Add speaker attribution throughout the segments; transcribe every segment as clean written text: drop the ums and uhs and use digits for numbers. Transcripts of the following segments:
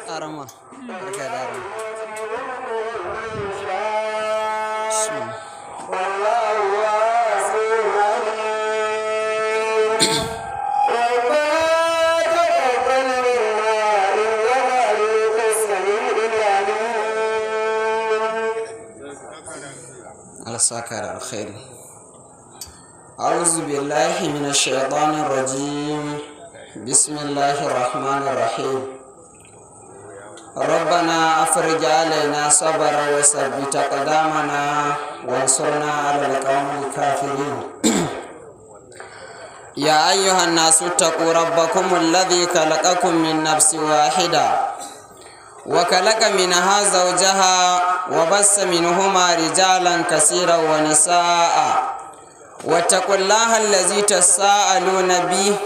Speaker 1: Arama, barka da arama. Bismillah. Allah saka da alkhairi. أعوذ بالله من الشيطان الرجيم. بسم الله الرحمن الرحيم. ربنا أفرج علينا صبرا وثبت أقدامنا وانصرنا على القوم الكافرين. يا أيها الناس، اتقوا ربكم الذي خلقكم من نفس واحدة وخلق منها زوجها وبث منهما رجالا كثيرا ونساء، واتقوا الله الذي تساءلون به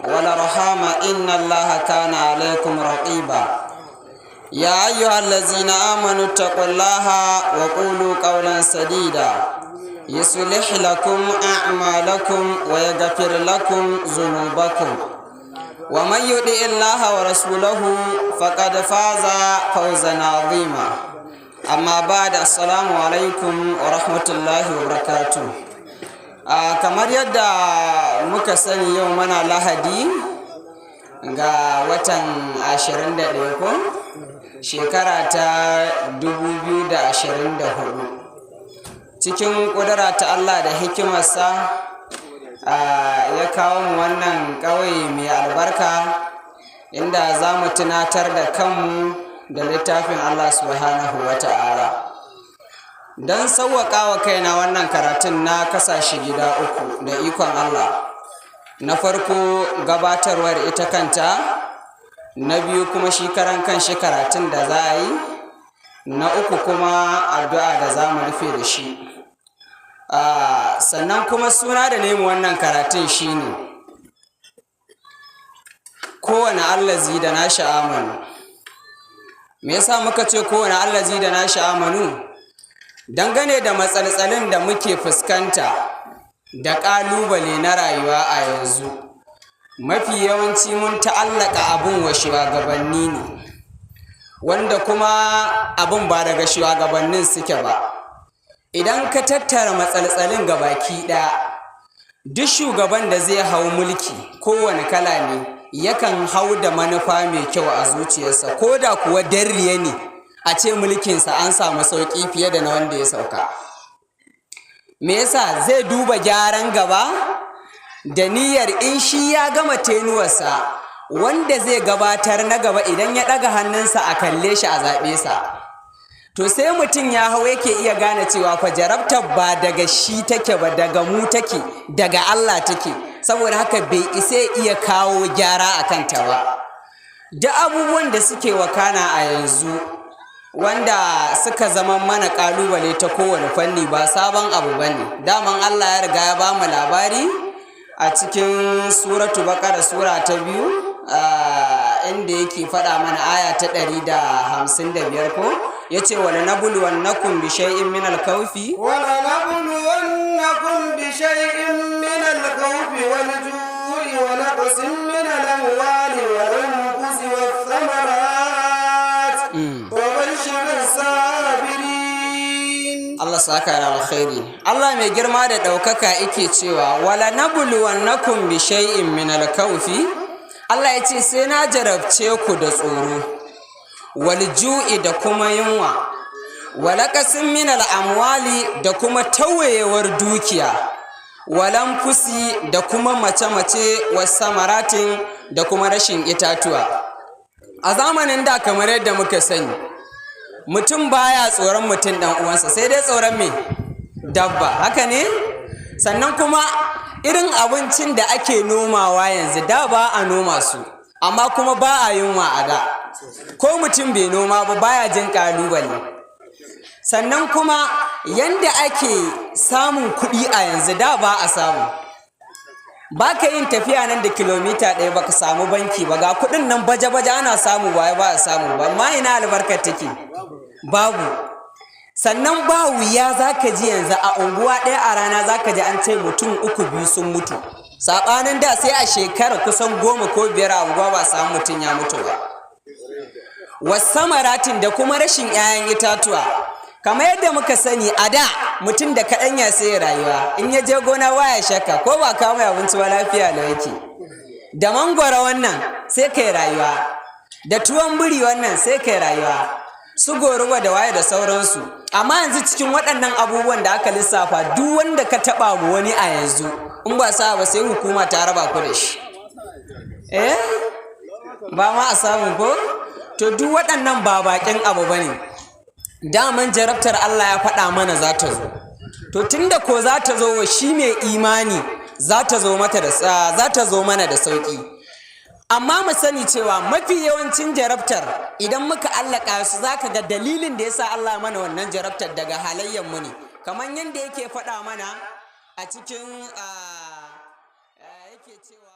Speaker 1: والأرحام، إن الله كان عليكم رقيبا. يا أيها الذين آمنوا، اتقوا الله وقولوا قولا سديدا، يصلح لكم أعمالكم ويغفر لكم ذنوبكم، ومن يطع الله ورسوله فقد فاز فوزا عظيما. أما بعد، السلام عليكم ورحمة الله وبركاته. Kamar yadda muka sani, yau mana Lahadi ga watan 21 ko shekara ta 2024. Cikin ƙudura ta Allah da hikimarsa ya kawo mu wannan ƙauye mai albarka, inda za mu tunatar da kanmu da littafin Allah subhanahu wa ta'ala. Don sauwaƙa wa kaina wannan karatun, na kasa shi gida uku da ikon Allah. Na farko, gabatarwar ita kanta. Na biyu kuma, shi karan kan shi karatun da za a yi. Na uku kuma, addu'a da za mu rufe da shi. Sannan kuma suna da nemi wannan karatun shine "Kowane allazi da nashi amanu". Me yasa muka ce kowane allazi da nashi amanu? Dangane da matsaltsalin da muke fuskanta da ƙalubale na rayuwa a yanzu, mafi yawanci mun ta'allaka abun wa shugabanni ne, wanda kuma abun ba daga shugabannin suke ba. Idan ka tattara matsaltsalin baki ɗaya, duk shugaban da zai hau mulki, kowane kala ne, yakan hau da manufa mai kyau a zuciyarsa, ko da kuwa darriya ne a ce mulkinsa an samu sauƙi fiye da na wanda ya sauka. Me yasa? Zai duba gyaran gaba da niyyar in shi ya gama tenuwarsa, wanda zai gabatar na gaba, idan ya ɗaga hannunsa a kalle shi a zaɓe sa. To sai mutum ya hau yake iya gane cewa fa jarabtar ba daga shi take ba, daga mu take, daga Allah take. Saboda haka bai isa iya kawo gyara a kanta ba. Duk abubuwan da suke wakana a yanzu, wanda suka zama mana ƙalubale ta kowane fanni, ba sabon abu ba ne. Daman Allah ya riga ya ba mu labari a cikin Suratu Baƙara, sura ta 2, inda yake faɗa mana aya ta 155 ko, ya ce: "Wala nabluwannakum bi shay'in min al-khawfi".
Speaker 2: Wala nabluwannakum bi shay'in min al-khawfi wal ju'i wa naqsin min al-amwali wal anfusi wath thamarat wa bashshir sabirin.
Speaker 1: Allah saka da alkhairi. Allah mai girma da ɗaukaka yake cewa: "Wala nabluwannakum bi shay'in min al-khawfi". Allah ya ce sai na jarabce ku da tsoro, wal ju'i, da kuma yunwa, wa naqsin min al-amwali, da kuma tawayewar dukiya, wal anfusi, da kuma mace-mace, wasamaratin, da kuma rashin itatuwa. A zamanin da, kamar yadda muka sani, mutum baya tsoron mutum ɗan uwansa, sai dai tsoron me? Dabba. Haka ne? Sannan kuma irin abincin da ake nomawa yanzu, da ba a noma su, amma kuma ba a yunwa a da. Ko mutum bai noma ba, baya jin ƙalubale. Sannan kuma yanda ake samun kuɗi a yanzu, da ba a samu. Ba ka yin tafiya nan da kilomita 1 ba ka samu banki ba. Ga kuɗin nan baje-baje ana samu, ba ba a samu ba. Amma ina albarkar take? Babu. Sannan ba wuya za ka ji yanzu a unguwa ɗaya, a rana za ka ji an ce mutum uku, biyu sun mutu. Saɓanin da sai a shekara kusan 10 ko 5 a unguwa ba samu mutum ya mutu ba. Wasamaratin, da kuma rashin 'ya'yan itatuwa. Kamar yadda muka sani, a da mutum da kaɗan ya sai rayuwa. In ya je gona waya shakka ko ba kawo mai abinci ba, lafiya da yake. Da mangwara wannan sai kai rayuwa, da tuwon biri wannan sai kai rayuwa, su goruba da waye da sauransu. Amma yanzu cikin waɗannan abubuwan da aka lissafa, duk wanda ka taɓa mu wani a yanzu, in ba sa ba sai hukuma ta raba ku da shi. Eh, ba ma a samu ko. To, duk waɗannan ba baƙin abu ba ne. Daman jarabtar Allah ya faɗa mana za ta zo. To, tunda ko za ta zo wa shi mai imani, za ta zo mata da za ta zo mana da sauƙi. Amma mu sani cewa mafi yawancin jarabtar, idan muka allaka su, za ka ga dalilin da yasa Allah mana wannan jarabtar daga halayyar mu ne, kamar yadda yake faɗa mana a cikin yake cewa